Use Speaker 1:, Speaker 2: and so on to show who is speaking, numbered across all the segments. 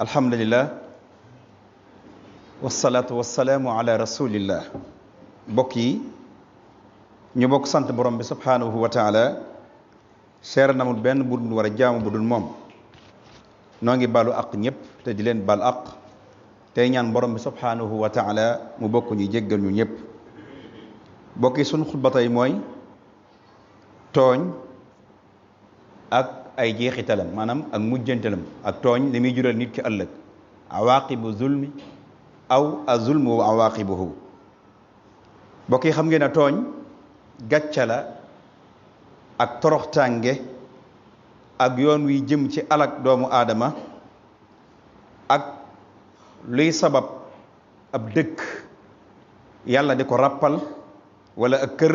Speaker 1: alhamdulillah wasalaatu wasalaamu ala rasulillah mbokk yi ñu bokk sant borom bi subhanahu wa taala seer namul benn bu dul war a jaamu bu dul moom noo ngi baalu aq ñëpp te di leen baal aq tey ñaan borom bi subhanahu wa taala mu bokk ñu jéggal ñu ñëpp mbokk yi sunu xutba tey mooy tooñ ak ay jeexitalam maanaam ak mujjantalam ak tooñ li muy jural nit ki ëllëg awaaqibu zulmi aw azulmu wa awaaqibuhu mbokk yi xam ngeen ne tooñ gàcca la ak toroxtànge ak yoon wi jëm ci alak doomu aadama ak luy sabab ab dëkk yàlla di ko ràppal wala ak kër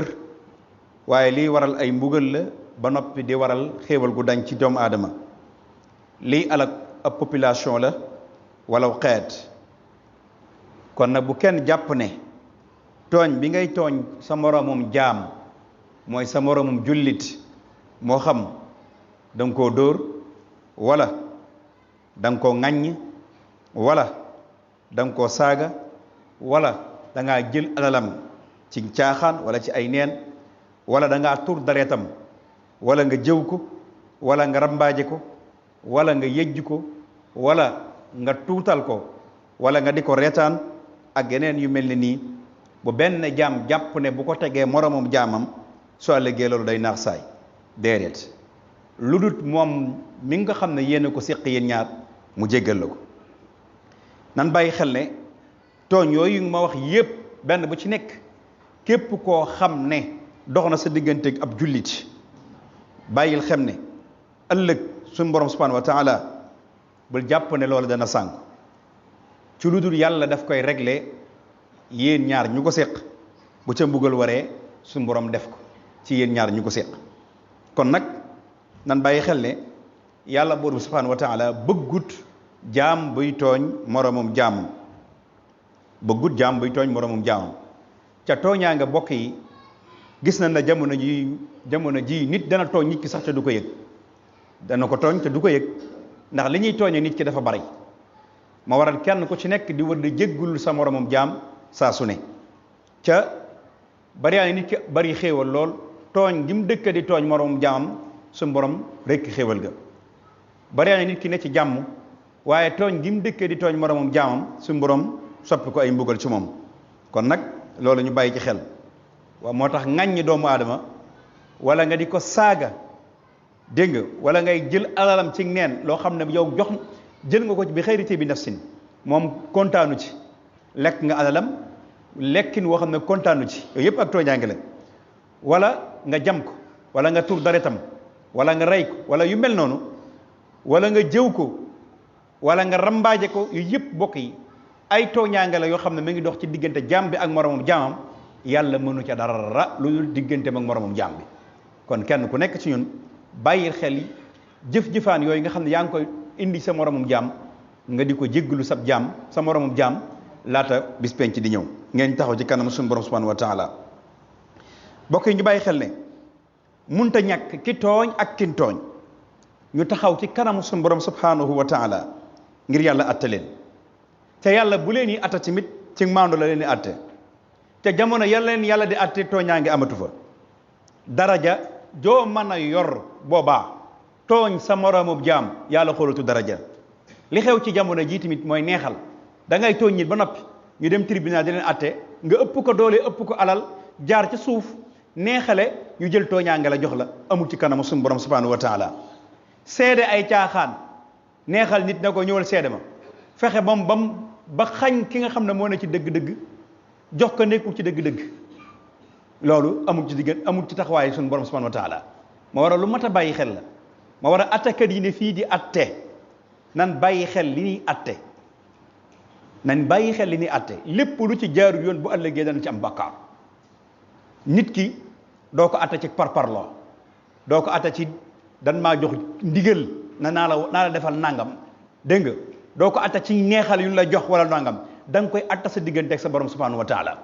Speaker 1: waaye liy waral ay mbugal la ba noppi di waral xéewal gu dañ ci doomu aadama liy alak ab population la wala xeet kon nag bu kenn jàpp ne tooñ bi ngay tooñ sa moromum jaam mooy sa moromum jullit moo xam da nga koo dóor wala da nga koo ŋàññ wala da nga koo saaga wala da ngaa jël alalam ci caaxaan wala ci ay neen wala da ngaa tur dareetam wala nga jëw ko wala nga rambaaje ko wala nga yëjj ko wala nga tuutal ko wala nga di ko reetaan ak yeneen yu mel ni nii bu benn jaam jàpp ne bu ko tegee moromam jaamam soo ëllëgee loolu day naax saay déedéet lu dut moom mi nga xam ne yéen ko séq yéen ñaar mu jéggal la ko nan bàyyi xel ne tooñ yooyu ma wax yépp benn bu ci nekk képp koo xam ne dox na sa diggante ak ab jullit bàyyil xem ne ëllëg suñu borom subhanahu wa taala bul jàpp ne loolu dana sànk ci lu dul yàlla daf koy régler yéen ñaar ñu ko séq bu ca mbugal waree suñu borom def ko ci yéen ñaar ñu ko séq kon nag nan bàyyi xel ne yàlla borom subhanahu wa taala bëggut jaam buy tooñ moromum jaamam bëggut jaam buy tooñ moromum jaamam ca tooñaa nga bokk yi gis nañ na jamono ji nit dana tooñ nit ki sax te du ko yëg dana ko tooñ te du ko yëg ndax li ñuy tooñee nit ki dafa bari ma waral kenn ku ci nekk di war di jéggul sa moromum jaam saa su ne ca bari yaa nit ki bari xéewal lool tooñ gi mu dëkk di tooñ moromum jaamam suñu borom rekk xéewal ga bari yaa nit ki ne ci jàmm waaye tooñ gi mu dëkk di tooñ moromum jaamam suñu borom soppi ko ay mbugal ci moom kon nag loolu ñu bàyyi ci xel waaw moo tax ŋàññi doomu aadama wala nga di ko saaga dégg nga wala ngay jël alalam ci neen loo xam ne yow jël nga ko ci bi xayrité bi nafsin moom kontaanu ci lekk nga alalam lekkin woo xam ne kontaanu ci yooyu yëpp ak tooñaange la wala nga jam ko wala nga tur daretam wala nga rey ko wala yu mel noonu wala nga jëw ko wala nga rambaaje ko yu yëpp bokk yi ay tooñaange la yoo xam ne mi ngi dox ci diggante jaam bi ak moromam jaamam yàlla mënu ca dara lu dul digganteem ak moromam jaam bi kon kenn ku nekk ci ñun bàyyil xel yi jëf-jëfaan yooyu nga xam ne yaa ngi koy indi sa moromum jaam nga di ko jéggalu sab jaam sa moromum jaam laata bis penc di ñëw ngeen taxaw ci kanam suñu borom subhanahu wa taala bokk yi ñu bàyyi xel ne munta ñàkk ki tooñ ak kin tooñ ñu taxaw ci kanam suñu borom subhanahu wa taala ngir yàlla atte leen te yàlla bu leen yi atta tamit ci maandu la leen di atte te jamono yàlla di atte tooñaa ngi amatu fa daraja joo mën a yor boobaa tooñ sa moromub jaam yàlla xoolatu daraja li xew ci jamono jii tamit mooy neexal da ngay tooñ nit ba noppi ñu dem tribunal di leen atte nga ëpp ko doole ëpp ko alal jaar ci suuf neexale ñu jël tooñaange la jox la amul ci kanamu suñu borom subhanahu wa taala seede ay caaxaan neexal nit na ko ñëwal seede ma fexe ba xañ ki nga xam ne moo ne ci dëgg-dëgg jox ko nekkul ci dëgg-dëgg loolu amul ci taxawaay suñu borom subhanahu wa taala ma war a lu mat a bàyyi xel la ma war a attakat yi ne fii di atte nan bàyyi xel li ñuy atte nañ bàyyi xel li ñuy atte lépp lu ci jaarul yoon bu ëllëgee dana ci am bakkaar nit ki doo ko atte ci parparloo doo ko atte ci dan maa jox ndigal naa la defal nangam dégg nga doo ko atte ci neexal yu ñu la jox wala nangam da nga koy atta sa diggante ak sa borom subhanahu wa taala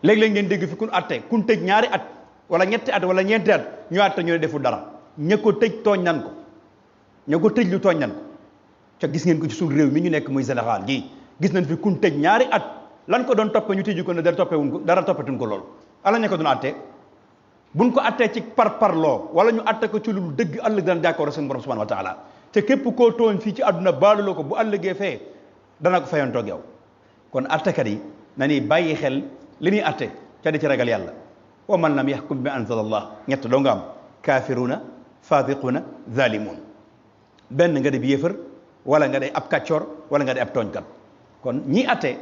Speaker 1: léeg-léeg ngeen dégg fi kun atte kun tëj ñaari at wala ñetti at wala ñeenti at ñu atte ñu ne deful dara ña ko tëj tooñ nan ko ña ko tëj lu tooñ nan ko ca gis ngeen ko ci suñu réew mi ñu nekk muy Sénégal gii gis nañ fi kun tëj ñaari at lan ko doon toppe ñu tëju ko ne dara toppatuñ ko loolu ala ña ko doon attee buñ ko attee ci parloo wala ñu atte ko ci lu dëgg ëllëg dana jàkkoor suñu borom subhanahu wa taala te képp koo tooñ fii ci àdduna baaluloo ko bu ëllëgee fee dana ko fayantoog yow kon attekat yi na ñuy bàyyi xel li ñuy atte ca di ci ragal yàlla wa man lam yaxkum bi anzalallah ñett doo nga am kaafiruuna faasiquuna zalimun benn nga di yéefar wala nga day ab kàccoor wala nga day ab tooñkat kon ñi atte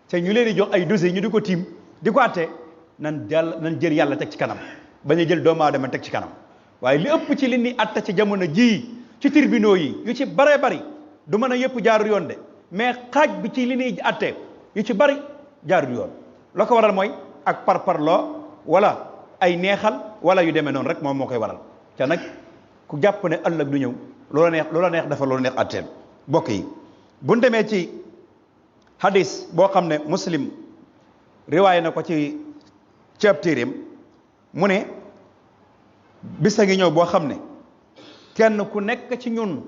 Speaker 1: te ñu leen di jox ay dossiers ñu di ko tiim di ko atte nan jël yàlla teg ci kanam bañ a jël doomu aadama teg ci kanam waaye li ëpp ci li ni atte ci jamono jii ci tribunaux yi yu ci baree bari du mën a yëpp jaarul yoon de mais xaaj bi ci li ñuy atte yu ci bari jaarul yoon la ko waral mooy ak parloo wala ay neexal wala yu demee noonu rek moom moo koy waral te nag ku jàpp ne ëllëg du ñëw loola neex dafa loola neex atteel bokk yi buñ demee ci hadis boo xam ne muslim riwaayé na ko ci ab téeréem mu ne bisa ngi ñëw boo xam ne kenn ku nekk ci ñun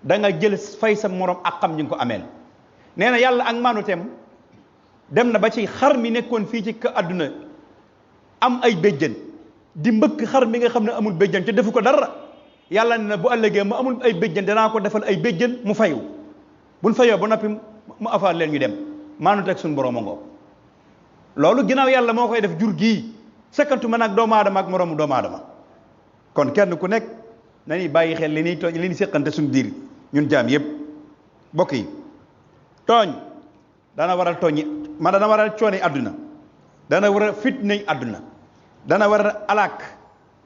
Speaker 1: da nga jël fay sa morom ak xam ñu ngi ko ameel nee na yàlla ak maanuteem dem na ba ci xar mi nekkoon fii ci ka àdduna am ay béjjën di mbëkk xar mi nga xam ne amul béjjën te defu ko dara yàlla ne na bu ëllëgee mu amul ay béjjën danaa ko defal ay béjjën mu fayu buñ fayoo ba noppi mu afaat leen ñu dem maanute ak suñu borom a ngoo loolu ginnaaw yàlla moo koy def jur gii sekantu ma nag doomu aadama ak moroomu doomu aadama kon kenn ku nekk nañuy bàyyi xel li ñuy seqante suñu biir ñun jaam yépp bokk yi tooñ dana waral dana waral coone àdduna dana waral fitnay àdduna dana waral alaak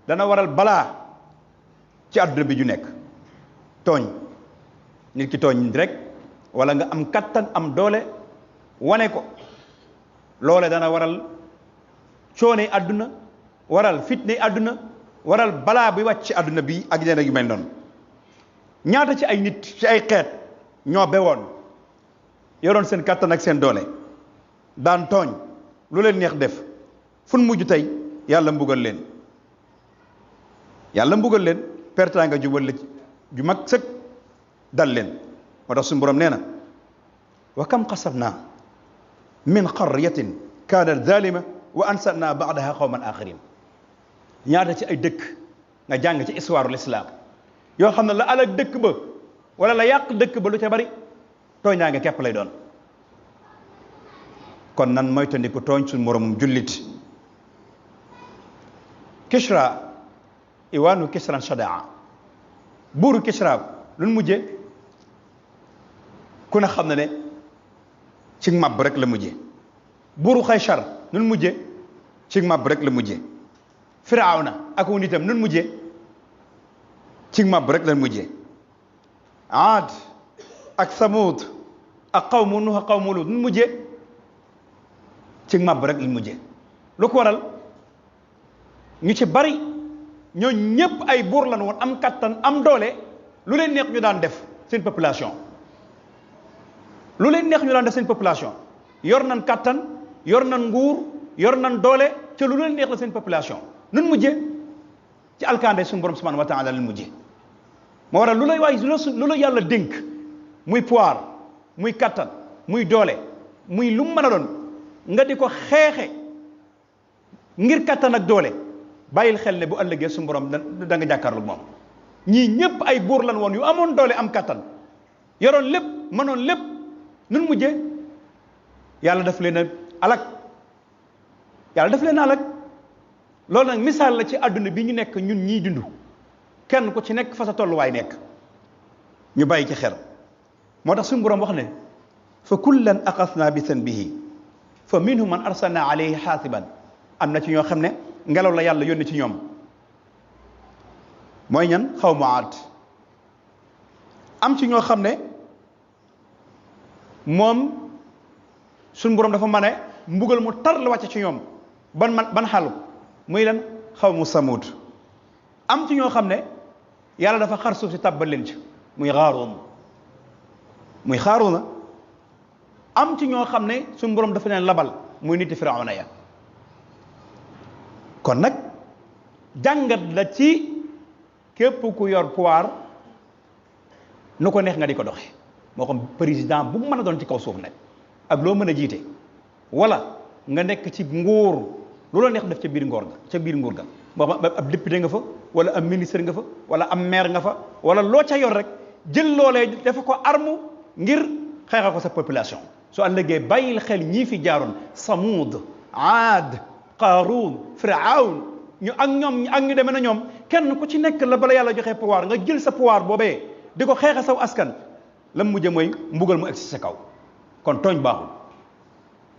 Speaker 1: dana waral balaa ci àdduna bi ju nekk tooñ nit ki tooñ rek wala nga am kattan am doole wane ko loole dana waral coone àdduna waral fitnay àdduna waral balaa bi wàcc ci àdduna bi ak yeneen yu mel noonu ñaata ci ay nit ci ay xeet ñoo bewoon yoroon seen kattan ak seen doole daan tooñ lu leen neex def fun mujj tey yàlla mbugal leen pertaa nga jubal la ju mag sëg dal leen moo tax suñu borom nee na wa kam xasabna min qaryatin kaanat zalima wa ansana ba'daha qawman akharin ñaata ci ay dëkk nga jàng ci histoire l'islam yoo xam ne la alak dëkk ba wala la yàq dëkk ba lu ca bari tooñaa nga képp lay doon kon nan moytandiku tooñ suñ moromum jullit Kisra iwaanu Kisran shadaa buuru Kisra luñ mujje ku ne xam na ne ci màbb rek la mujje buuru Xaysar nun mujje ci màbb rek la mujje Firawna ak wu nitam nun mujje ci màbb rek la mujje Aad ak Samud ak qawmu Nuh ak qawmu Lut nun mujje ci màbb rek lañ mujje lu ko waral ñu ci bari ñoo ñëpp ay buur lan woon am kattan am doole lu leen neex ñu daan def seen population lu leen neex ñu daan def seen population yor nan kattan yor nan nguur yor nan doole te lu leen neex la seen population nun mujje ci alkande suñu borom subhanahu wa taala leen mujje moo waral lu la yàlla dénk muy pouvoir muy kattan muy doole muy lu mu mën a doon nga di ko xeexe ngir kattan ak doole bàyyil xel ne bu ëllëgee suñu borom da nga jàkkaarlu moom ñii ñëpp ay buur lan woon yu amoon doole am kattan yoroon lépp mënoon lépp nun mujje yàlla daf leen a alak loolu nag misaal la ci àdduna bi ñu nekk ñun ñii dund kenn ku ci nekk fa sa tolluwaay nekk ñu bàyyi ci xel moo tax suñu borom wax ne fa kullan axasna bi sanbihi fa minhum man arsalna alayhi xaasiban am na ci ñoo xam ne ngelaw la yàlla yónni ci ñoom mooy ñan xawmu Aad am ci ñoo xam ne moom suñu borom dafa mane mbugal mu tar la wàcce ci ñoom ban xalu muy lan xawmu Samud am ci ñoo xam ne yàlla dafa xar suuf si tàbbal leen ci muy Xaaruuna am ci ñoo xam ne suñu borom dafa leen labal muy niti Firawna ya kon nag jàngat la ci képp ku yor pouvoir nu ko neex nga di ko doxee moo xam président bu mu mën a doon ci kaw suuf nag ak loo mën a jiite wala nga nekk ci nguur lu la neex def ca biir nguur ga moo xam ab député nga fa wala am ministre nga fa wala am maire nga fa wala loo ca yor rek jël loolee dafa ko arme ngir xeexal ko sa population soo ëllëgee bàyyil xel ñii fi jaaroon Samuud Aad Qaaruun Firawn ñu ak ñoom ak ñu demee na ñoom kenn ku ci nekk la bala yàlla joxe pouvoir nga jël sa pouvoir boobee di ko xeexa saw askan la mu mujjee mooy mbugal mu egsi sa kaw kon tooñ baaxul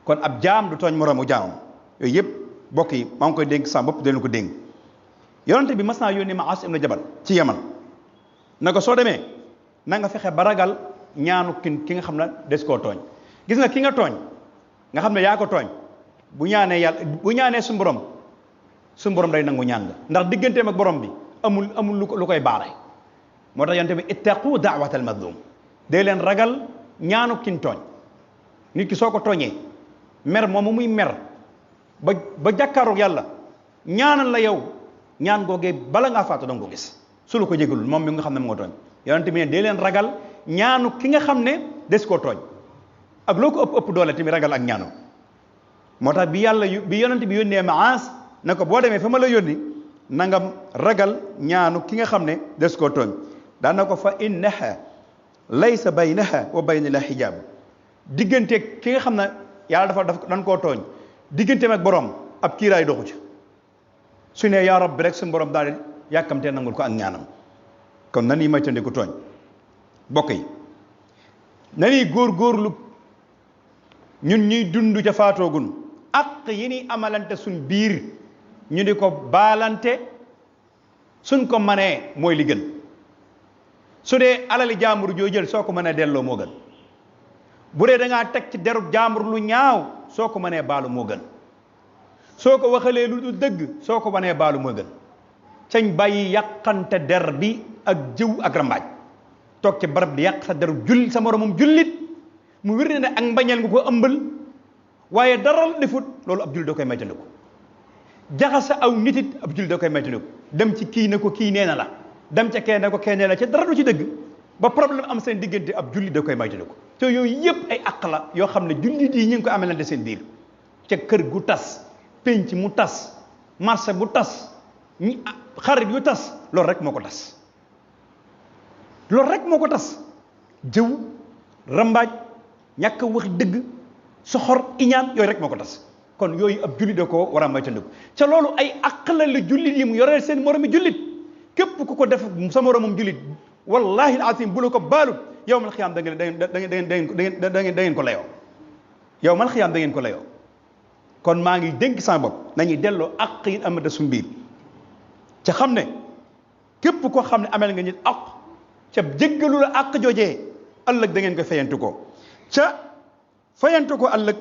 Speaker 1: kon ab jaam du tooñ moroomu jaamam yooyu yëpp bokk yi maa ngi koy dénk sama bopp dina ko dénk yonente bi mas naa yónni Muaaz ibn Jabal ci Yaman na ko soo demee na nga fexe ba ragal ñaanu ki nga xam ne des koo tooñ gis nga ki nga tooñ nga xam ne yaa ko tooñ bu ñaanee suñu borom day nangu ñaan nga ndax digganteem ak borom bi amul lu koy baare moo tax yonente bi ittaqu da'watal mazlum day leen ragal ñaanu kin tooñ nit ki soo ko tooñee mer moomu muy mer ba jàkkaaroog yàlla ñaanal la yow ñaan googee bala ngaa faatu danga ko gis su la ko jégalul moom mi nga xam ne mu nga tooñ yonente bi ne day leen ragal ñaanu ki nga xam ne des koo tooñ ak loo ko ëpp doole tamit ragal ak ñaanu moo tax bi yonente bi yónnee Muaaz na ko boo demee fa ma la yónni na nga ragal ñaanu ki nga xam ne des koo tooñ daan na ko fa innaha laysa baynaha wa bayna la xijaab diggante ki nga xam ne yàlla dafa dan koo tooñ digganteem ak borom ab kiiraay doxu ci su ne yaa rabbi rek suñu borom daal di yàkkamtee nangul ko ak ñaanam kon nan yi moytandiku tooñ bokk yi nanuy góorgóorlu ñun ñuy dund ca faatoogun ak yi ni amalante suñ biir ñu di ko baalante suñ ko manee mooy li gën su dee alali jaambur joo jël soo ko mënee delloo moo gën bu dee da ngaa teg ci derub jaambur lu ñaaw soo ko mënee baalu moo gën soo ko waxalee lu du dëgg soo ko mënee baalu moo gën cañ bàyyi yàqante der bi ak jëw ak rambaaj toog ci barab di yàq sa deru sa moromum jullit mu wér ne ak mbañeel nga ko ëmbal waaye dara la defut loolu ab jullit da koy maytandiku jaxasa aw nitit ab jullit da koy maytandiku dem ci kii ne ko kii nee na la dem ca kee ne ko kee nee na ca dara du ci dëgg ba problème am seen diggante ab jullit da koy maytandiku te yooyu yëpp ay àq la yoo xam ne jullit yi ñu ngi ko amelante seen biir ca kër gu tas penc mu tas marché bu tas xarit yu tas loolu rek moo ko tas jëw rambaaj ñàkk wax dëgg soxor iñaan yooyu rek moo ko tas kon yooyu ab jullit da ko war a moytandiku ca loolu ay àq la jullit yi mu yoreel seen moromi jullit képp ku ko def sa moromum jullit wallahi alazim bu la ko baalut yawmal xiyaam da ngeen ko layoo yawmal xiyaam da ngeen ko layoo kon maa ngi dénk sama bopp nañuy delloo àq yi amata suñu biir ca xam ne képp koo xam ne amel nga nit àq ca jéggalu la àq joojee ëllëg da ngeen koy fayantu ko ca fayantu ko ëllëg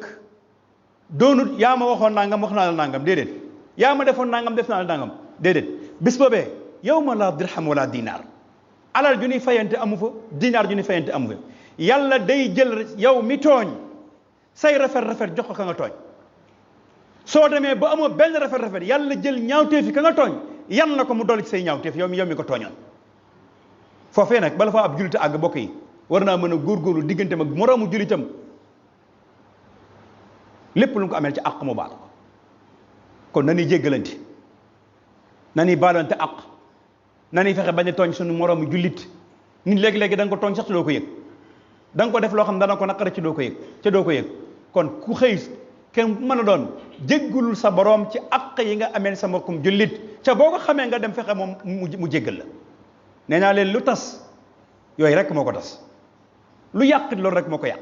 Speaker 1: doonut yaa ma waxoon nangam wax naa la nangam déedéet yaa ma defoon nangam def naa la nangam déedéet bis boobee yawma laa dirham wala dinaar alal ju ni fayante amu fa dinaar ju ni fayante amu fa yàlla day jël yow mi tooñ say rafet jox ko ka nga tooñ soo demee ba amoo benn rafet yàlla jël ñaawteef yi ka nga tooñ yan la ko mu dolli ci say ñaawteef yow mi ko tooñoon foofee nag bala faa ab jullit àgg bokk yi war naa mën a góorgóorlu diggante mag moroomu jullitam lépp lu ko amee ci àq mu baal ko kon na ñuy jéggalante na ñuy baalante àq na ñuy fexe bañ a tooñ suñu moroomu jullit nit léegi-léegi da nga ko tooñ sax ci doo ko yëg da nga ko def loo xam ne dana ko naqare ci doo ko yëg kon ku xëy kenn mën a doon jéggalul sa boroom ci àq yi nga amee sa mbokkum jullit ca boo ko xamee nga dem fexe moom mu jéggal la nee naa leen lu tas yooyu rek moo ko tas lu yàqit loolu rek moo ko yàq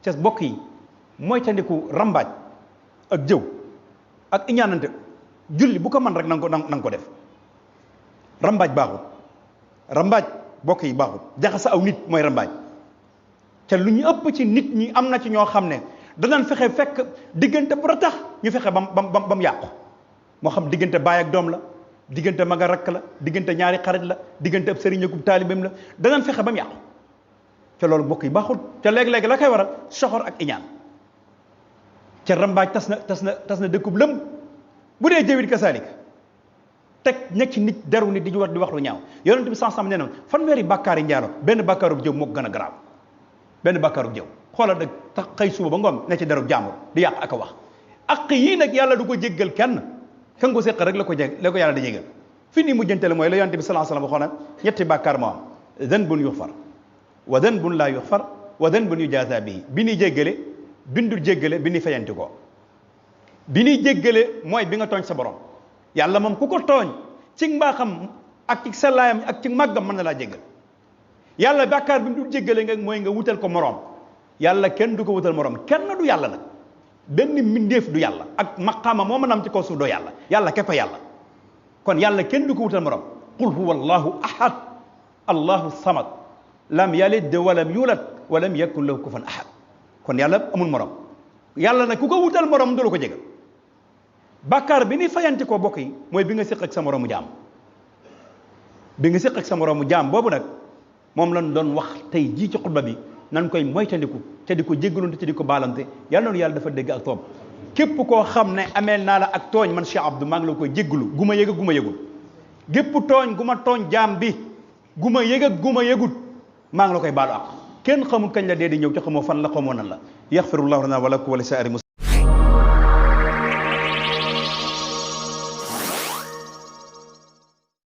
Speaker 1: ca bokk yi mooy tandiku rambaaj ak jëw ak iñaanante julli bu ko man rek na nga ko def rambaaj bokk yi baaxul jaxasa aw nit mooy rambaaj ca lu ñu ëpp ci nit ñi am na ci ñoo xam ne danañ fexe fekk diggante bu tax ñu fexe ba mu yàqu moo xam diggante baay ak doom la diggante mag ak rakk la diggante ñaari xarit la diggante ab sëriñ ak taalibeem la danañ fexe ba mu yàqu ca loolu bokk yi baaxul ca léeg-léeg la koy waral soxor ak iñaan ca rambaaj tas na dëkkub lëm bu dee jëwit kasaalika teg nekk nit deru nit di wax lu ñaaw yonent bi sallallahu alayhi wasallam nee na fanweeri bàkkaar yi njaalo benn bàkkaarub jëw moo ko gën a garaaw benn bàkkaarub jëw xoolal nag tax xëy suba ba ngoon ne ci derub jàmbur di yàq ak a wax ak yii nag yàlla du ko jéggal kenn kan ko séq rek la ko yàlla di jéggal fi nii mujjantele mooy la yonent bi sallallahu alayhi wasallam waxoon ñetti bàkkaar moo am danbun yuxfar wa danbun laa yuxfar wa danbun yujaza bihi bi ñuy jéggale bindul jéggale bi ñuy fayanti ko bi ñuy jéggale mooy bi nga tooñ sa borom yàlla moom ku ko tooñ ci mbaaxam ak ci sellaayam ak ci màggam mën na laa jéggal yàlla bàkkaar bi mu dul jéggale nga mooy nga wutal ko moroom yàlla kenn du ko wutal moroom kenn du yàlla nag benn mbindeef du yàlla ak maqaama moo mën a am ci kaw suuf doo yàlla yàlla képp a yàlla kon yàlla kenn du ko wutal moroom qul huwa allahu ahad allahu samad lam yalid walam yulad walam yakun lahu kufuwan ahad kon yàlla amul moroom yàlla nag ku ko wutal moroom du la ko jégal bàkkaar bi ni fayanti ko bokk yi mooy bi nga séq ak sa moroomu jaam bi nga séq ak sa moroomu jaam boobu nag moom lañ doon wax tey jii ci xutba bi nan koy moytandiku te di ko jéggalunte te di ko baalante yàlla noonu yàlla dafa dégg ak toom képp koo xam ne ameel naa la ak tooñ man Cheikh Abdou maa ngi la koy jéggalu gu ma yëg ak gu ma yëgul gépp tooñ gu ma tooñ jaam bi gu ma yëg ak gu ma yëgul maa ngi la koy baalu ak kenn xamul kañ la dee di ñëw ci xamoo fan la xamoo nan la yaxfirullahu lana wa lakum wa li saa'iri